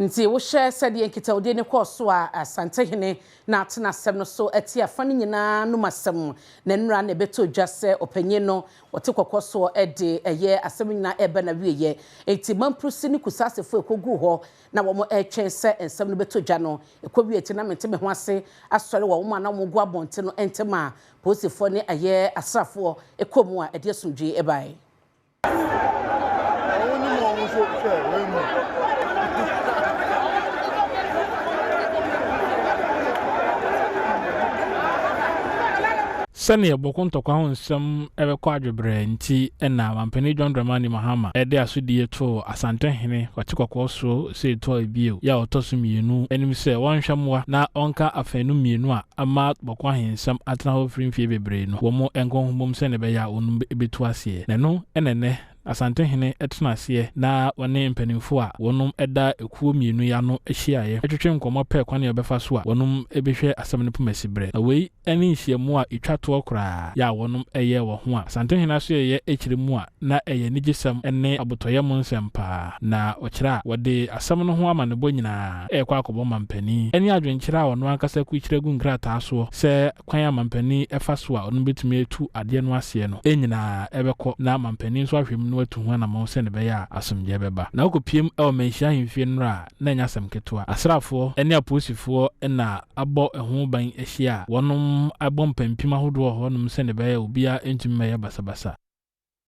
Nti wohyɛ sɛdeɛ nkitahodie no kɔɔ so a, Asantehene na atena asɛm no so ati afa no nyinaa nom asɛm. Na nnura na ɛbɛtɔ dwa sɛ ɔpanyin no wɔte kɔkɔ soɔ de ɛyɛ asɛm nyinaa ɛreba n'awieeɛ. Enti Mamprusi ne Kusasefoɔ ɛkɔguu hɔ na wɔn ɛretwɛn sɛ nsɛm no bɛtɔ dwa no, ɛkɔwie akyi na mente me ho ase asɔre wɔ wɔn a na wɔgu abɔnten no ntam a polisifoɔ ne ɛyɛ asraafoɔ ɛkɔ mu a ɛde asomdwoeɛ ɛbaeɛ. Sɛneɛ Bawku ntɔkwa ho nsɛm bɛkɔ adwebrɛ nti na Mampanin John Dramani Mahama de asodie too Asantehene Kwakye Kɔkɔɔ so sɛ ɛtɔ bio yɛ a ɔtɔ so mmienu anim sɛ wɔnhwɛ mmoa na ɔnka afanu mmienu a ama Bawku ahensɛm atena hɔ firi mfeɛ bebree no wɔn nkɔ ho mmom sɛdeɛ ɛbɛyɛ a wɔn bɛtu aseɛ. Na ɛno na ɛnnɛ Asantehene tena aseɛ na wɔne mpanimfoɔ a wɔnom da ekuo mmienu yi ano hyiaeɛ twetwe nkɔmmɔ pɛɛ kwan a wɔbɛfa so a wɔnom bɛhwɛ asɛm no poma siberɛ. Na wei ne nhyiamu a ɛtwa toɔ koraa yɛ a wɔnom yɛɛ wɔ ho a Asantehene asoɛeɛ kyerɛ mu a na ɛyɛ anigyesɛm ne abotɔyam nsɛm paa. Na ɔkyerɛ a wɔde asɛm no ho amanebɔ nyinaa rekɔ akɔbɔ mampanin ne adwenkyerɛ a ɔno ankasa kurukyerɛ gu nkrataa soɔ sɛ kwan a mampanin fa so a ɔno bɛtumi atu adeɛ no aseɛ no nyinaa bɛkɔ na mampanin nso ahwɛ mu na watu ho anamɔn sɛdeɛ ɛbɛyɛ a asomdwoeɛ bɛba. Na wokɔpiem wɔ Manhyia ahemfie nnora a, na ɛnyɛ asɛm ketewa. Asraafoɔ ne apolisifoɔ na abɔ ho ban ahyia a wɔnom abɔ mpampim ahodoɔ wɔ hɔnom sɛdeɛ ɛbɛyɛ a obiara ntumi mmɛyɛ basabasa.